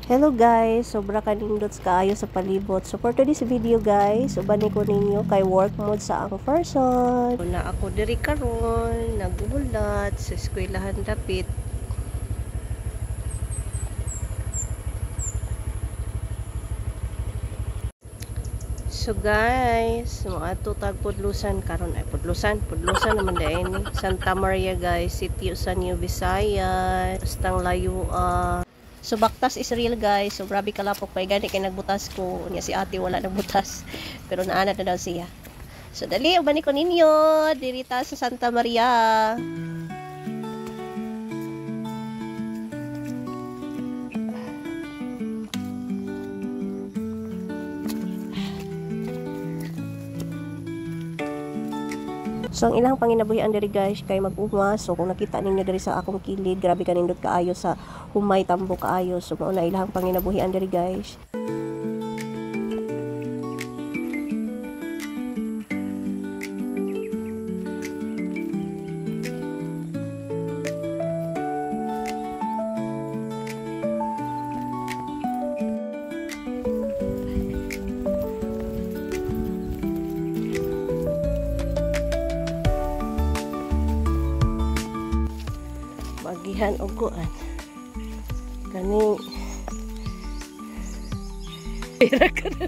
Hello guys, sobra kanindots kaayo sa palibot. So for today's video guys, uban ko ninyo kay work mode sa ang person. Na ako diri karon, naguhulat sa eskwelahan dapit. So guys, moadto tag Pudlusan karon ay Pudlusan, Pudlusan naman diay ni Santa Maria guys, City sa New Visayas, bastang layo. So baktas is real guys. So grabe kalapok pa gani kay nagbutas ko. Unya si ate wala nagbutas. Pero naanad na daw siya. So dali uban ko ninyo diri ta sa Santa Maria. So ang ilang panginabuhian diri guys kay mag-uma. So kung nakita ninyo diri sa akong kilid, grabe kanindot kaayo sa humay tambo kaayo. So mao na ilang panginabuhian diri guys. Bagihan og kuan kani pira ka na.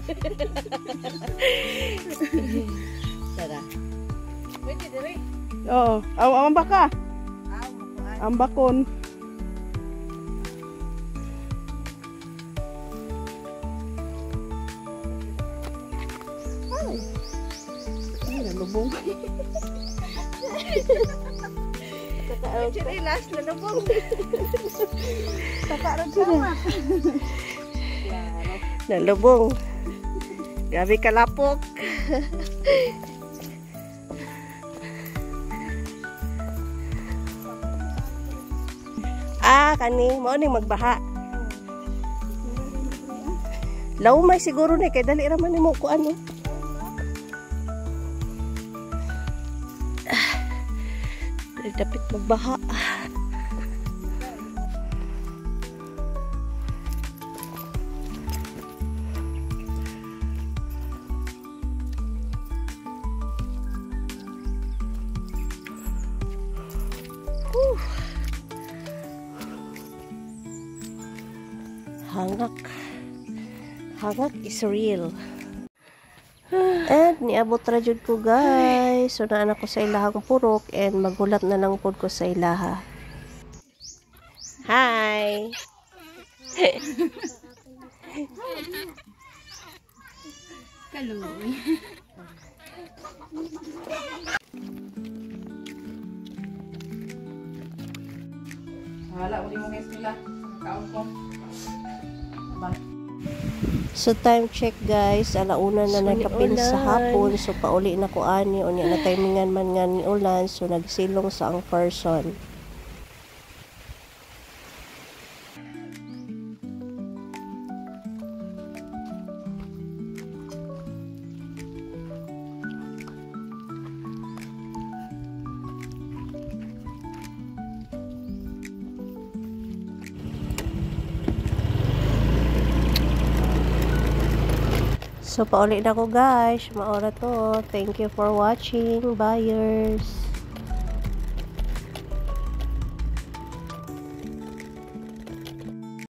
Tara. Pwede diri. Oo, ang baka. Ang bakon. Ay. Ay, nalubong. Actually, last na lubong. Nalubong. Grabe kalapok. Ah, kani mao ning magbaha. Lawmay siguro ni kay dali ra man nimo kuan no. Dapit magbaha. Whew. Hangak. Hangak is real. And niabot ra jud ko guys. So naa na ko sa ilahang purok and maghulat na lang pud ko sa ilaha. Hi. Kaluoy. Wala uli mo guys nila. Kaon ko. Ba. So time check guys, alauna na So, nagkapin sa niulan. hapon. So pauli na ko ani, unya na timingan man nga ni ulan, so nagsilong sa ang person. So pauli na ko guys, maora to. Thank you for watching, buyers.